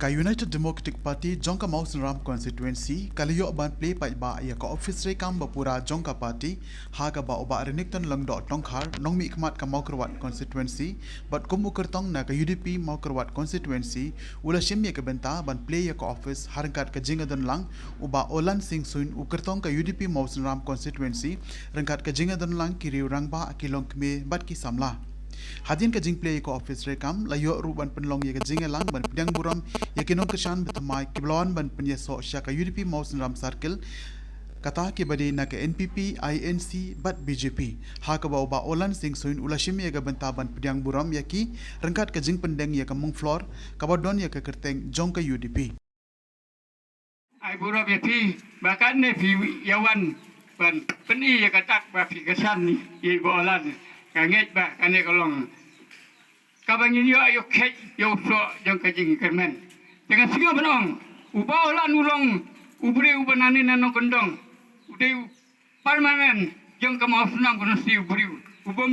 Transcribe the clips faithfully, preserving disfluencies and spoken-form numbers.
Ka United Democratic Party jong ka Mawsynram Constituency ka la ïoh ban plie paidbah ïa ka office treikam ba pura jong ka party, ha kaba u Bah Renikton Lyngdoh Tongkhar, nongmihkhmat ka Mawkyrwat Constituency bad kum u kyrtong na ka U D P Mawkyrwat Constituency, u la shim ïa ka bynta ban plie ïa ka office ha ryngkat ka jingïadonlang u Bah Olan Singh Suin, u kyrtong ka U D P Mawsynram Constituency, ryngkat ka jingïadonlang ki riew rangbah, ki longkmie bad ki samla. Hadien ka jingplie ïa ka office treikam, la ïoh ruh ban pynlong ïa ka jingïalang ban pdiang burom ïa ki nongkyrshan ba thymmai kiba la wan ban pynïasoh sha ka U D P Mawsynram Circle, kata kiba dei na ka N P P, I N C bad B J P. Ha kaba u Bah Olan Singh Suin u la shim ïa ka bynta ban pdiang burom ïa ki ryngkat ka jingpyndeng ïa ka mungflor kaba don ïa ka kyrteng jong ka U D P. Ai burom ïa phi ba katne phi ïa wan ban pyni ïa ka dak ba phi kyrshan ïa i Bah Olan. Nga ngeit ba kane ka long kaba ngin ïoh ïa u khet ïa u soh jong ka jingkyrmen. Te nga sngew ban ong u Bah Olan u long u briew uba nangne na nongkyndong, u dei u permanent jong ka Mawsynram Constituency u briew. U bym,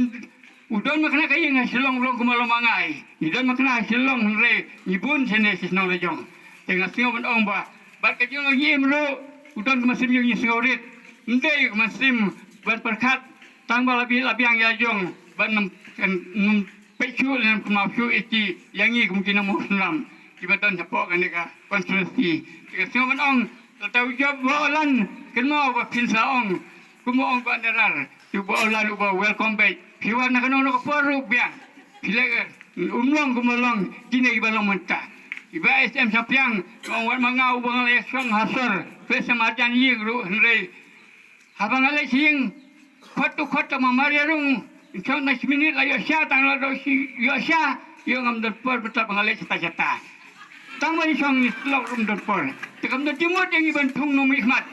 u don makna ka ïing ha Shillong, u long kumba long ma nga. Ngi don makna ha Shillong hynrei ngi bun shane sha shnong la jong. Te nga sngew ban ong ba bad ka jong ngi im ruh u don ka mynsiem jong ngi sngewrit. Ym dei ka mynsiem ban pyrkhat tang ba la bi la biang ïa jong ban nym, nym peit shuh lem kynmaw shuh ïa ki ïa ngi kum ki nong Mawsynram kiba don hapoh kane ka constituency. Te nga sngew ban ong Lada u jop Bah Olan kynmaw ba phin sa ong kumba ong Bah Nerar, u Bah Olan uba welcome back. Phi wan na kano kano ka por ruh biang, phi leh um long kumba long kine kiba long mynta. I Bah S M Sapiang ong wat ma nga uba nga la ïa shong ha sor, phi sa marjan ïing ruh hynrei haba nga leit sha ïing, khot tu khot ta ma mar ïa rung, in chong na shi minit la ïoh sha, tang la doh shi ïoh sha, ïoh ngam don por bynta ba nga leit shata shata. Tang ba in chong ngi slok rum don por. Te kam don jingmut ïa ngi ban thung nongmihkhmat.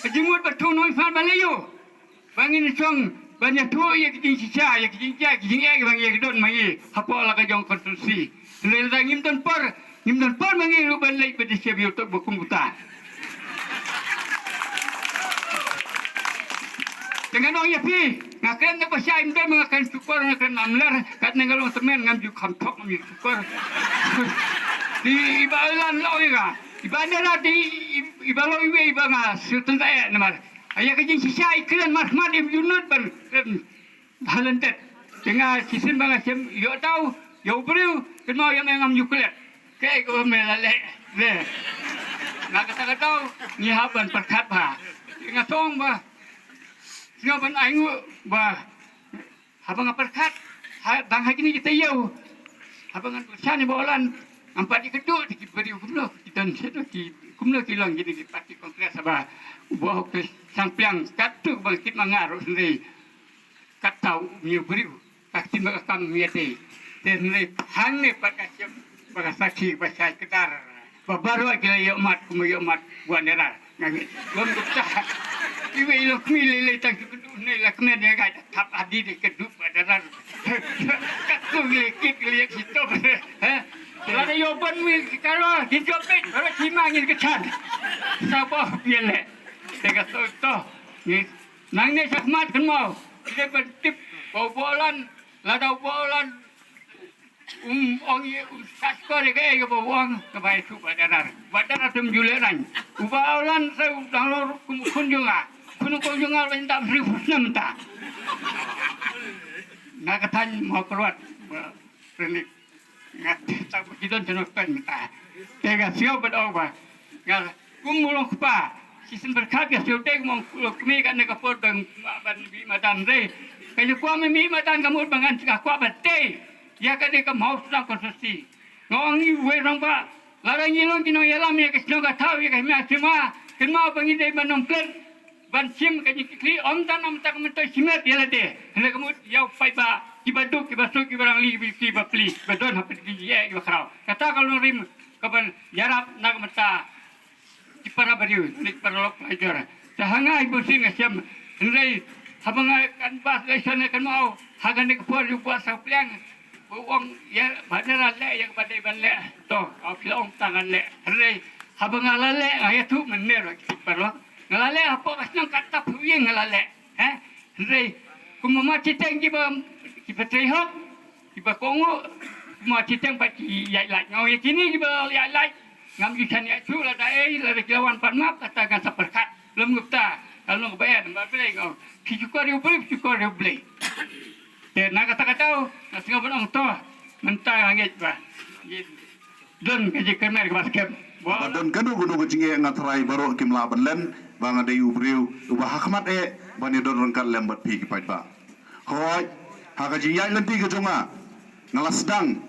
Ka jingmut ban thung nongmihkhmat ban leh ïoh. Ba ngin chong ban ïathuh ïa ki jingshisha, ïa ki jingjia, ki jingeh, ki bang ïa ki don ma ngi hapoh la ka jong constituency. Lada ngim don por, ngim don por ma ngi ruh ban leit ba dei sha biang uta ba kum uta. Te ngan ong ïa phi, nga kren da ba shai ym dei ma nga kren shukor, nga kren namler, katne nga long tymmen ngam ju kham thok ngam ju shukor. Te i Bah Olan la ong ïa nga, i Bah Nerar te i, i, i Bah long iwei i ba nga sngewthuh eh namar ïa ka jingshisha i kren markhmat im ju nud ban kren. Ba ha lyndet. Te nga shisien ba nga shem ïoh daw ïa u briew, kynmaw ïa me ngam ïoh klet. Kaei kaba me la leh. Leh. Na kata ka daw ngi hap ban pyrkhat bha. Te nga tong ba sngewbha ban ainguh ba haba nga pyrkhat ha, dang ha kine ki taïew, haba ngan kyrshan ïa Bah Olan, ngam pat ïakynduh te ki briew kumno ki don sha ki, kumno ki long kine ki party Congress haba u Bah Hok te shang pliang katto ba kit ma nga ruh hynrei. Kata u briew ka ktien ba ka kam ïa te. Te hynrei hangne pat ka shem ba ka sakhi ba shai kdar ba baroh ki la ïoh mad kumba ïoh mad Bah Nerar. Nga ngeit lom dukta. Iwei i long kmie lei lei tang ki kynduh ne la kmen ïa ka thap adi de kynduh Bah Nerar. Ka kung le kit le ki top. He. La da ïoh ban mi ki karo ki jop pit baroh ki ma ngin ka chan. Sa ba biang le. Te ka to to. Ngi Nangne shakhmat kynmaw, ki dei ban tip ba u Bah Olan, lada u Bah Olan um ong ïa, um shah shkor ïa kaei kaba u ong, kaba ïathuh Bah Nerar. Bah Nerar te ym ju lehrain. U Bah Olan sa u dang long ruh kum u khun jong nga. Khun u khun jong nga ban dap hynriewphew snem mynta. Na ka thaiñ Mawkyrwat, Bah Renik. Nga tang ba ki don jingmut mynta. Te nga sngew ban ong ba nga kum u long kpa, shisien pyrkhat nga sngew te kum u long kmie kane ka por ban, ban mih madan re. Ka ju kwah mih madan ka mut ba ngan ka kwah ban tei ïa kane ka Mawsynram constituency. Nga ong ïa uwei u rangbah, lada ngi long ki nongïalam ïa ka shnong ka thaw ïa ka hima sima, kynmaw ba ngi dei ban ym klet ban shim ka jingkitkhlieh, ym tang namar ka myntoi shimet ïa lade. Hynrei ka mut ïa u paidbah kiba duk, kiba suk, kiba rangli, kiba, kiba pli, kiba don hapdeng ki jingeh, kiba khraw. Kata ka long rim kaban ïarap na ka bynta ki para briew, ki para lok para jor. Te ha nga i Bursing nga shem, hynrei haba nga canvass election nga kynmaw ha kane ka por ïa u Bah Sapliang, ba u ong ïa ba dei la leh ïa kaba dei ban leh. To, ka phi ong tang ngan leh. Hynrei haba nga la leh nga ïathuh mynne ruh ki para lok. Nga la leh hapoh ka shnong katto phew ïing nga la leh. He? Hynrei kumba mat shiteng kiba, kiba trei hok, kiba kohnguh, kumba mat shiteng pat ki ïaid lait. Nga ong ïa kine kiba ïaid lait, Ngam ju shaniah shuh lada ei, lada ki la wan pan map, kata ngan sa pyrkhat. Lem ngupta, ka long ba en, ba Blei ngong. Phi shukor ïa u Blei, phi shukor ïa u Blei. Te na kata ka daw, nga sngew ban ong to, mynta nga ngeit ba. Don ka jingkyrmen kaba skhem. Ba don kano kano ka jingeh nga tharai baroh kim lah ban len, ba nga dei u briew uba ha khmat eh ban ïadon ryngkat lem bad phi ki paidbah. Hooid, ha ka jingïaid lynti ka jong nga, nga la sdang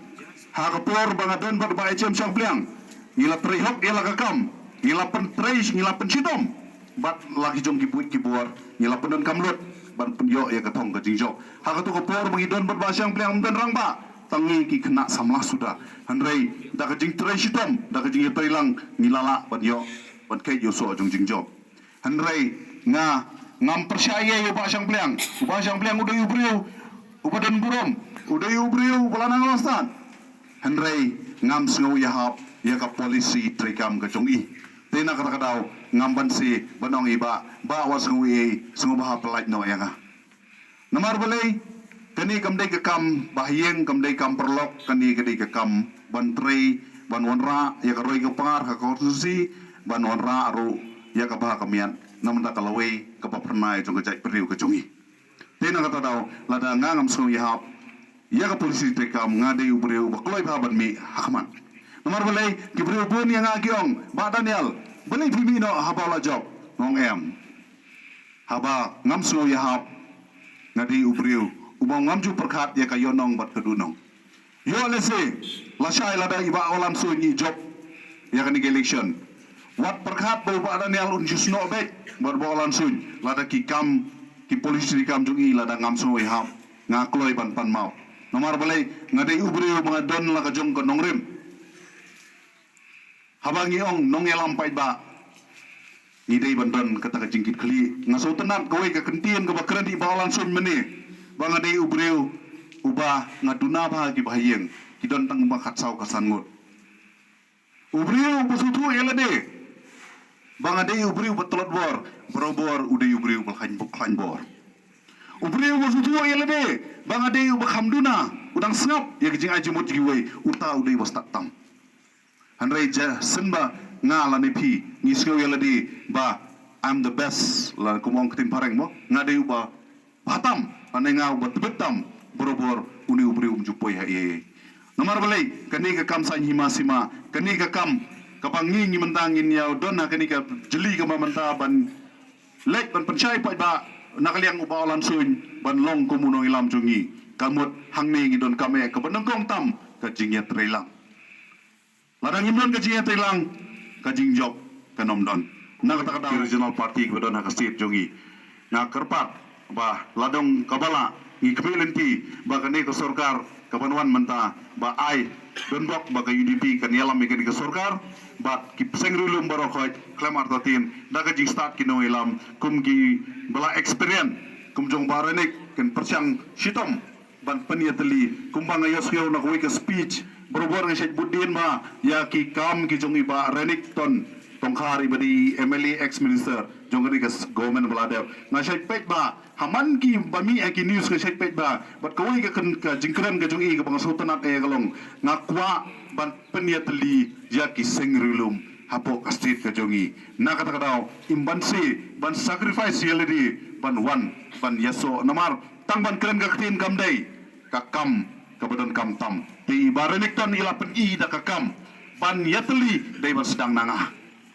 ha ka por ba nga don bad Bah H M Shangpliang. Ngi la trei hok ïa la ka kam, ngi la pyntrei, ngi la pynshitom bad la ki jong ki buit ki bor, ngi la pyndonkam lut ban pynïoh ïa ka thong ka jingjop. Ha kato ka por ba ngi don bad Bah Shangpliang, ym don rangbah, tang ngi ki khynnah samla suda. Hynrei da ka jingtrei shitom, da ka jingïatreilang, ngi la lah ban ïoh, ban kheit ïa u soh jong jingjop. Hynrei nga ngam pyrshah ïa u Bah Shangpliang. U Bah Shangpliang u dei u briew uba don burom, u dei u briew uba la nang la stad. Hynrei ngam sngew ïahap ïa ka policy treikam ka jong i. Te na kata ka daw ngam banse ban ong ïa i Bah, Bah, wat sngew ei ei, sngewbha pynlait noh ïa nga. Namar balei, kane kam dei ka kam bahaïing, kam dei kam paralok, kane ka dei ka kam ban trei, ban wanrah ïa ka roi ka par ha ka constituency, ban wanrah ruh ïa ka bha ka miat na bynta ka lawei kaba phyrnai jong ka jaitbynriew ka jong ngi. Te na kata daw, lada nga ngam sngew ïahap ïa ka policy treikam, nga dei u briew uba kloi bha ban mih ha khmat. Namar balei, ki briew bun ïa nga ki ong, Bah Daniel, balei phi mih noh haba u la jop? Nga ong em. Haba ngam sngew ïahap, nga dei u briew uba ngam ju pyrkhat ïa ka ïohnong bad ka duhnong. Ïoh lehse lashai lada i Bah Alan Suin i jop ïa kane ka election, wat pyrkhat ba u Bah Daniel un ju snoh beit bad Bah Alan Suin lada ki kam, ki policy treikam jong i lada ngam sngew ïahap. Nga kloi ban pan map. Namar balei, nga dei u briew ba nga don la ka jong ka nongrim. Haba ngi ong nongïalam paidbah, ngi dei ban don kata ka jingkitkhlieh. Nga sngewtynnat kawei ka kyntien kaba kren i Bah Alan Suin mynne, ba nga dei u briew uba nga duna bha ki bahaïing, ki don tang ba khatsaw khatsan ngut. U briew uba sngewthuh ïa lade ba nga dei u briew uba tlot bor, barabor u dei u briew uba khlaiñ bor, khlaiñ bor. U briew uba sngewthuh ïa lade ba nga dei uba kham duna, u dang sngap ïa ka jingai jingmut jong kiwei, uta u dei uba stad tam. Hynrei ja shen ba nga lane phi ngi sngew ïa lade ba I'm the best, la kum ong ka ktien phareng mo, nga dei uba bha tam, lane nga uba tbit tam, barabor une u briew um ju poi ha ei ei. Namar balei, kane ka kam saiñ hima sima, kane ka kam kaba ngi, ngi mynta ngin ïa don ha kane ka jylli kaba mynta ban leit ban pynshai paidbah na ka liang u Bah Alan Suin ban long kum u nongïalam jong ngi. Ka mut hangne ngi donkam eh kaba nyngkong tam ka jingïatreilang. Lada ngim don ka jingïatreilang, ka jingjop kan ym don. Na kata ka daw, regional party kiba don ha ka state jong ngi, nga kyrpad ba la dang kaba lah, ngi khmih lynti ba kane ka sorkar kaban wan mynta ba ai donbok ba ka U D P kan ïalam ïa kane ka sorkar bad ki seng ri lum baroh khoit khlem artatien, da ka jingstad ki nongïalam kum kiba la experience kum jong Bah Renik, kin pyrshang shitom ban pynïatylli. Kumba nga ïohsngew na kawei ka speech, barabor nga shait bud dien ba ïa ki kam ki jong i Bah Renik Tongkhar, iba dei M L A, ex minister jong kane ka s-, government ba la dep. Nga shait peit ba ha man kiba mih ha ki news, nga shait peit ba bad kawei ka kyn-, ka jingkren ka jong i kaba nga sngewtynnat eh ka long, nga kwah ban pynïatylli ïa ki seng ri lum hapoh ka state ka jong i. Na kata ka daw, im banse ban sacrifice ïa lade ban wan ban ïasoh, namar tang ban kren ka ktien kam dei ka kam kaba donkam tam. Te i Bah Renik Tongkhar i la pyni da ka kam ban ïatylli dei ban sdang na nga.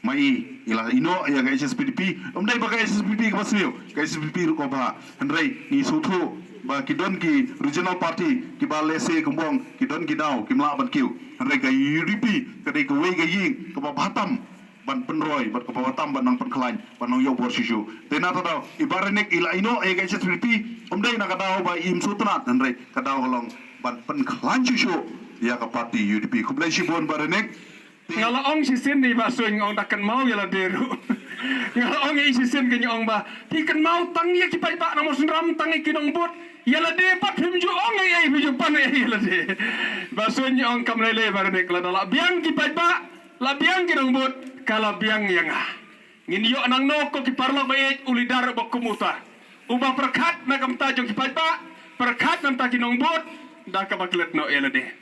Ma i, i la ïehnoh ïa ka H S P D P, ym dei ba ka H S P D P kaba sniew, ka H S P D P ruh kaba bha. Hynrei ngi sngewthuh ba ki don ki regional party kiba lehse kumba ong ki don ki daw kim lah ban kiew. Hynrei ka U D P ka dei kawei ka ïing kaba bha tam ban pynroi bad kaba bha tam ban nang pynkhlaiñ, ban nang ïoh bor shuh shuh. Te na kata daw i Bah Renik i la ïehnoh ïa ka H S P D P, ym dei na ka daw ba im sngewtynnat, hynrei ka daw ka long ban pynkhlaiñ shuh shuh ïa ka party U D P. Khublei shibun Bah Renik. Nga la ong shisien ïa i Bah Suin, ong da kynmaw ïa lade ruh. Nga la ong ïa i shisien, kynmaw ong ba phi kynmaw tang ïa ki paidbah na Mawsynram, tang ïa ki nongbud, ïa lade pat phim ju ong ei ei, phim ju pan ei ei ïa lade. Bah Suin ong kam lei lei Bah Renik, lada la biang ki paidbah, la biang ki nongbud, ka la biang ïa nga. Ngin ïoh nangno ko ki paralok ba ïeit, u leader uba kum uta, uba pyrkhat na ka bynta jong ki paidbah, pyrkhat na ka bynta ki nongbud, da kaba klet noh ïa lade.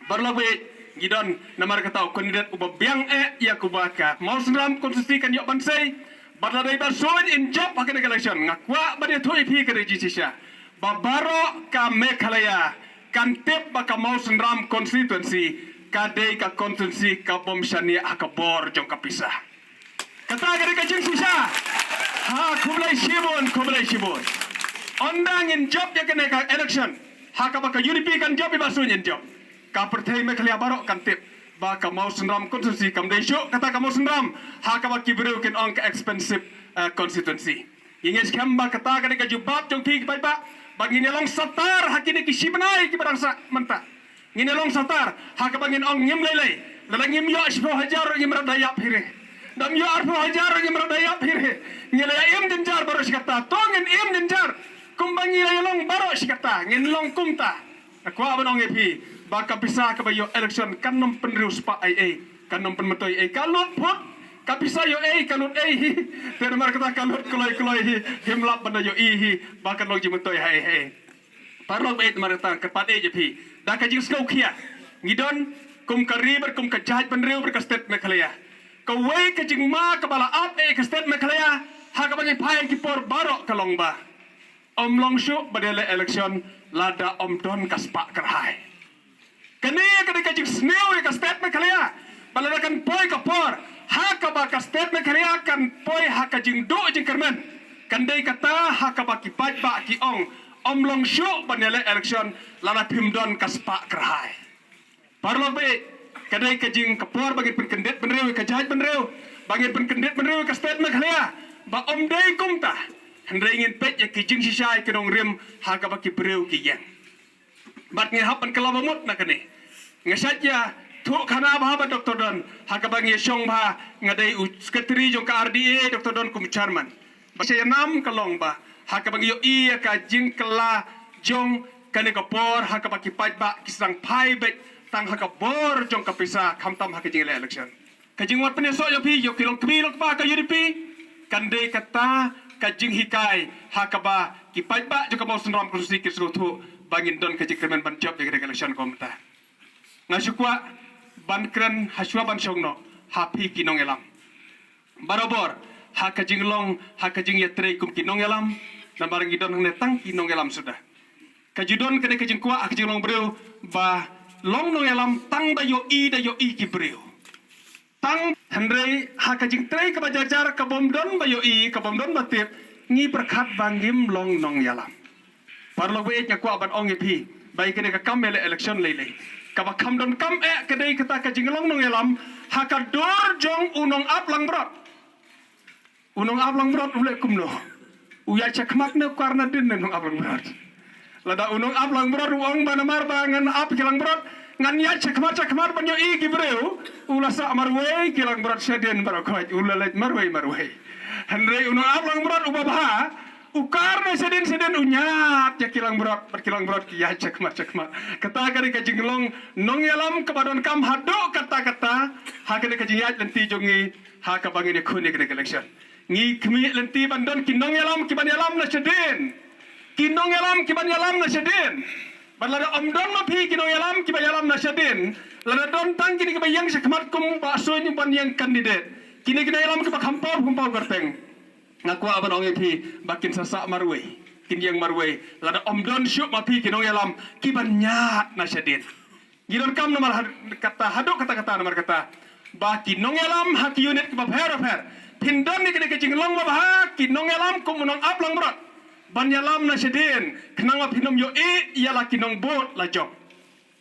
Paralok ba ïeit, Ngi don namar kata u kandidet uba biang eh ïa kaba ka Mawsynram constituency kan ïoh ban sei. Bad lada i Bah Suin in jop ha kane ka election, nga kwah ban ïathuh ïa phi ka dei jingshisha ba baroh ka Meghalaya kan tip ba ka Mawsynram constituency ka dei ka constituency ka bym shaniah ha ka bor jong ka pisa. Kata ka dei ka jingshisha. Ha, khublei shibun, khublei shibun. Ynda ngin jop ïa kane ka election ha kaba ka U D P kan jop, i Bah Suin in jop, ka pyrthei Meghalaya baroh kan tip ba ka Mawsynram constituency kam dei shuh kata ka Mawsynram ha kaba ki briew kin ong ka expensive, eh, constituency. Ngi ngeit skhem ba kata ka dei ka jubab jong phi ki paidbah ba ngin ïa long satar ha kine ki shi bnai kiba dang sah mynta. Ngin ïa long satar ha kaba ngin ong ngim lei lei. Lada ngim ïoh shiphew hajar ruh ngim rat da ïap hi re. Da ngim ïoh arphew hajar ruh ngim rat da ïap hi re. Ngi la ïa im jynjar baroh shi katta. To ngin im jynjar kumba ngi la ïa long baroh shi katta, ngin long kumta. Nga kwah ban ong ïa phi ba ka pisa kaba ïoh election kan ym pynriewspah ei ei, kan ym pynmyntoi ei, ka lut phut. Ka pisa ïoh ei, ka lut ei hi. Te namar kata ka lut kloi kloi hi, him lap ban da ïohi hi ba kan long jingmyntoi ha ei ei. Paralok baieit, namar kata ka pat ei ïa phi da ka jingsngewkhia. Ngi don kum ka ri bad kum ka jaitbynriew bad ka state Meghalaya. Kawei ka jingma kaba la ap ei ka state Meghalaya ha kaba ngi phai ki por baroh ka long ba ym long shuh ban ïaleh election lada ym don ka spah kyrhai. Kane ka dei ka jingsniew ïa ka state Meghalaya ba lada kan poi ka por ha kaba ka state Meghalaya kan poi ha ka jingduh jingkyrmen, kan dei kata ha kaba ki paidbah ki ong ym long shuh ban ïaleh election lada phim don ka spah kyrhai. Paralok baieit, ka dei ka jing ka por ba ngin pynkyndit bynriew ïa ka jaitbynriew, ba ngin pynkyndit bynriew ïa ka state Meghalaya ba ym dei kumta. Hynrei ngin peit ïa ki jingshisha ïa ki nongrim ha kaba ki briew ki ïeng. Bad ngi hap ban kylla ba mut na kane. Nga shait ïathuh khana bha bad Doctor Don ha kaba ngi ïashong bha, nga dei u secretary jong ka R D A, Doctor Don kum chairman. Ba sha ïanam ka long ba ha kaba ngi ïohi ïa ka jingkylla jong kane ka por ha kaba ki paidbah ki sdang phai beit tang ha ka bor jong ka pisa khamtam ha ka jingïaleh election. Ka jingwan pynïasoh ïa phi ïa ki longkmie longkpa ka U D P kan dei kata ka jinghikai ha kaba ki paidbah jong ka Mawsynram constituency ki sngewthuh ba ngin don ka jingkyrmen ban jop ïa ka election ka mynta. Nga shu kwah ban kren ha shuwa ban shong noh ha phi ki nongïalam. Barabor ha ka jinglong ha ka jingïatrei kum ki nongïalam, namar ngi don hangne tang ki nongïalam suda. Ka ju don kane ka jingkwah ha ka jinglong briew ba long nongïalam tang da ïohi, da ïohi ki briew. Tang hynrei ha ka jingtrei kaba jar jar, ka bym don ba ïohi, ka bym don ba tip, ngi pyrkhat ba ngim long nongïalam. Paralok baieit, nga kwah ban ong ïa phi ba ïa kane ka kam ïaleh election lei lei, kaba kham donkam eh ka dei kata ka jinglong nongïalam ha ka dur jong u nongap langbrot. U nongap langbrot u leh kumno? U ïaid shakhmat ne u kar nadien ne u nongap langbrot? Lada u nongap langbrot u ong ba namar ba ngan ap ki langbrot, ngan ïaid shakhmat shakhmat ban ïohi ki briew, u la sah marwei ki langbrot shadien baroh khoit, u la leit marwei marwei. Hynrei u nongap langbrot uba bha, u kar ne shadien shadien u ñiad ïa ki langbrot, bad ki langbrot ki ïaid shakhmat shakhmat. Kata ka dei ka jinglong nongïalam kaba donkam haduh katta katta ha kane ka jingïaid lynti jong ngi ha kaba ngin ïakhun ïa kane ka election. Ngi khmih lynti ban don ki nongïalam kiban ïalam na shadien. Ki nongïalam kiban ïalam na shadien. Bad lada ym don ma phi ki nongïalam kiba ïalam na shadien, lada don tang kine kiba ïeng shakhmat kum Bah Suin ban ïeng candidate, kine ki nongïalam kiba kham paw kham paw kyrteng, nga kwah ban ong ïa phi ba kin sa sah marwei, kin ïeng marwei lada ym don shuh ma phi ki nongïalam kiban ñiad na shadien. Ngi donkam namar had-, kata, haduh katta katta namar kata ba ki nongïalam ha ki unit kiba pher pher, phin don ïa kane ka jinglong ba bha, ki nongïalam kum u nongap langbrot ban ïalam na shadien, khnang ba phin ym ïohi ïa la ki nongbud la jong.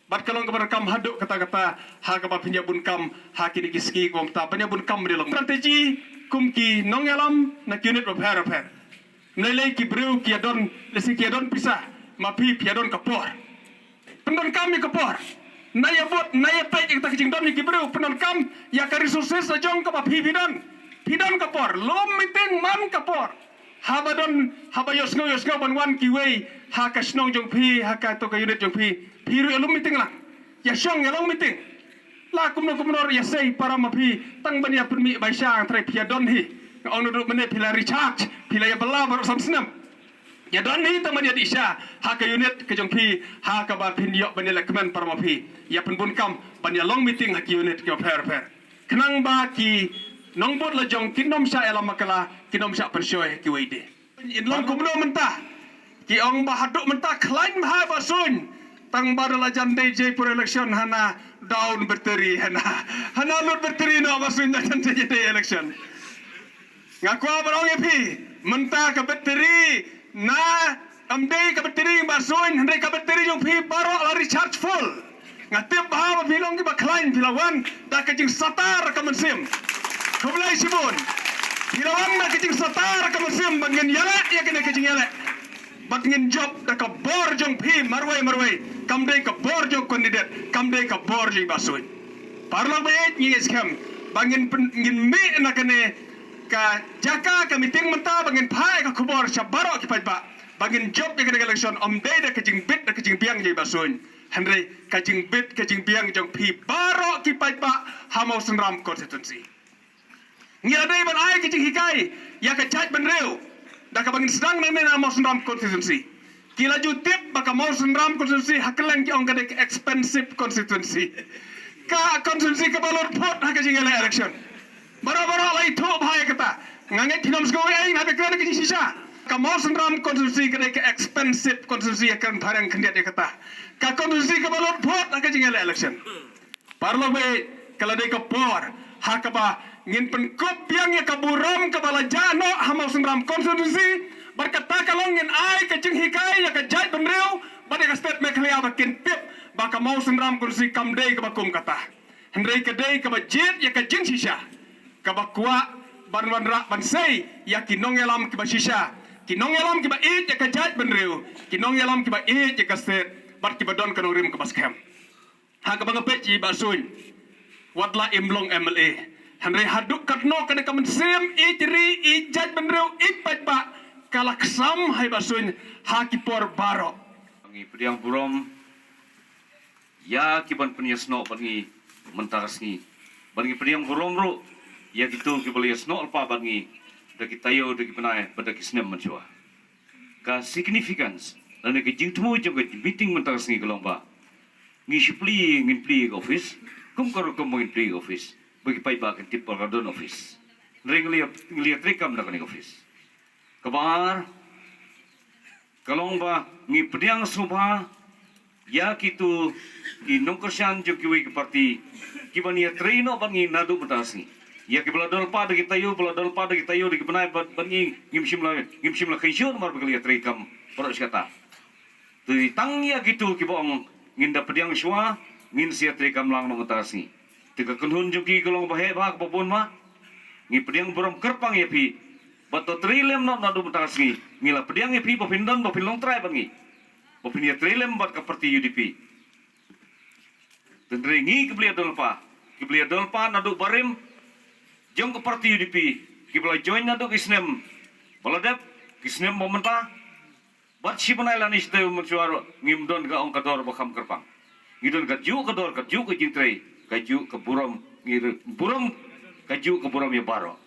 Bad ka long kaba donkam haduh katta katta ha kaba phin ïa bun kam ha kine ki sngi kiba mynta, ban ïa bun kam ban ïa long strategy kum ki nongïalam na ki unit ba pher pher. Ym lei lei ki briew ki ïa don, lehse ki ïa don pisa, ma phi phi ïa don ka por. Pyndonkam ïa ka por. Na ïa bud, na ïa peit ïa kata ka jingdon ïa ki briew, pyndonkam ïa ka resources la jong kaba phi phi don. Phi don ka por, lum meeting man ka por. Haba don, haba ïohsngew ïohsngew ban wan kiwei ha ka shnong jong phi, ha kato ka unit jong phi, phi ruh ïa lum meeting lang. Ïa shong ïa long meeting. La kumno kumno ruh ïa sei para ma phi, tang ban ïa pynmih bai sha, hynrei phi ïa don hi. Nga ong naduh mynne phi la recharge, phi la ïa bylla baroh san snem. Ïa don hi tang ban ïa dih sha ha ka unit ka jong phi, ha kaba phin ïoh ban ïa leh kmen para ma phi. Ïa pynbun kam ban ïa long meeting ha ki unit kiba pher pher. Khnang ba ki nongbud la jong kin ym shah ïalam bakla, kin ym shah pynshoi ha kiwei de. In long kumno mynta? Ki ong ba haduh mynta khlaiñ bha Bah Suiñ. Tang ba da la jan dei jai por election hana down battery hana. Hana lut battery noh Bah Suiñ da jan dei election. Nga kwah ban ong ïa phi, mynta ka battery na, ym dei ka battery Bah Suiñ, hynrei ka battery jong phi baroh la recharge full. Nga tip bha ba phi long kiba khlaiñ, phi la wan da ka jingsatar ka mynsiem. Khublei shibun. Phi la wan da ka jingsatar ka mynsiem ba ngin ïaleh ïa kane ka jingïaleh. Bad ngin jop da ka bor jong phi marwei marwei. Kam dei ka bor jong candidate, kam dei ka bor jong Bah Suiñ. Paralok ba ïeit, ngi ngeit skhem ba ngin pyn-, ngin mih na kane ka jaka ka meeting mynta ba ngin phah ïa ka khubor sha baroh ki paidbah ba ngin jop ïa kane ka election, ym dei da ka jingbit da ka jingbiang jong Bah Suiñ, hynrei ka jingbit ka jingbiang jong phi baroh ki paidbah ha Mawsynram constituency. Ngi la dei ban ai ka jinghikai ïa ka jaitbynriew da kaba ngin sdang nangne na Mawsynram constituency. Ki la ju tip ba ka Mawsynram constituency ha kylleng ki ong ka dei ka expensive constituency. Ka constituency kaba lut phut ha ka jingïaleh election. Baroh baroh la ithuh bha ïa kata. Nga ngeit phin ym sngewthuh ei, nga dei kren ka jingshisha. Ka Mawsynram constituency ka dei ka expensive constituency, ïa kren phareng khyndiat ïa kata. Ka constituency kaba lut phut ha ka jingïaleh election. Paralok ba ïeit, ka la dei ka por ha kaba ngin pynkup biang ïa ka burom kaba la jah noh ha Mawsynram constituency. Bad kata ka long ngin ai ka jinghikai ïa ka jaitbynriew bad ïa ka state Meghalaya ba kin tip ba ka Mawsynram constituency kam dei kaba kum kata, hynrei ka dei kaba jied ïa ka jingshisha, kaba kwah ban wanrah ban sei ïa ki nongïalam kiba shisha, ki nongïalam kiba ïeit ïa ka jaitbynriew, ki nongïalam kiba ïeit ïa ka state bad kiba don ka nongrim kaba skhem. Ha kaba nga peit ïa i Bah Suiñ, wat la im long M L A, hynrei haduh katno kane ka mynsiem ïeit ri, ïeit jaitbynriew, ïeit paidbah ka la ksam ha i Bah Suiñ ha ki por baroh. Ngi pdiang burom ïa ki ban pynïasnoh bad ngi mynta ka sngi, bad ngi pdiang burom ruh ïa kito kiba la ïasnoh lypa bad ngi da ki taïew, da ki bnai bad da ki snem mynshuwa. Ka significance lane ka jingthmu jong ka meeting mynta ka sngi ka long ba ngi shu plie, ngin plie ka office kum ka rukom ba ngin plie ka office, ba ki paidbah kin tip ba ka don office. Hynrei ngi la ïa, ngi la ïatreikam na kane ka office. Kaba ar ka long ba ngi pdiang sngewbha ïa kito ki nongkyrshan jong kiwei ki party kiba ïatrei noh bad ngi naduh mynta ka sngi. Ïa kiba la don lypa da ki taïew, ba la don lypa da ki taïew, da ki bnai bad, bad ngi, ngim shym la, ngim shym la kynshew namar ba ki la ïatreikam baroh shi katta. Te tang ïa kito kiba ong ngin da pdiang shuwa, ngin sa ïatreikam lang noh mynta ka sngi. Te ka kynhun jong ki ka long ba heh bha, kaba bun bha. Ngi pdiang burom kyrpang ïa phi. Bad to trei lem noh naduh mynta ka sngi. Ngi la pdiang ïa phi ba phin don, ba phin long trai bad ngi, ba phin ïatrei lem bad ka party U D P. Hynrei ngi kiba la ïadon lypa, kiba la ïadon lypa naduh barim jong ka party U D P, kiba la join naduh ki snem ba la dep, ki snem ba mynta, bad shi bnai lane shi taïew mynshuwa ruh, ngim don ka ong ka dor ba kham kyrpang. Ngi don kajuh ka dor, kajuh ka jingtrei, kajuh ka burom, ngi re-, burom, kajuh ka burom ïa baroh.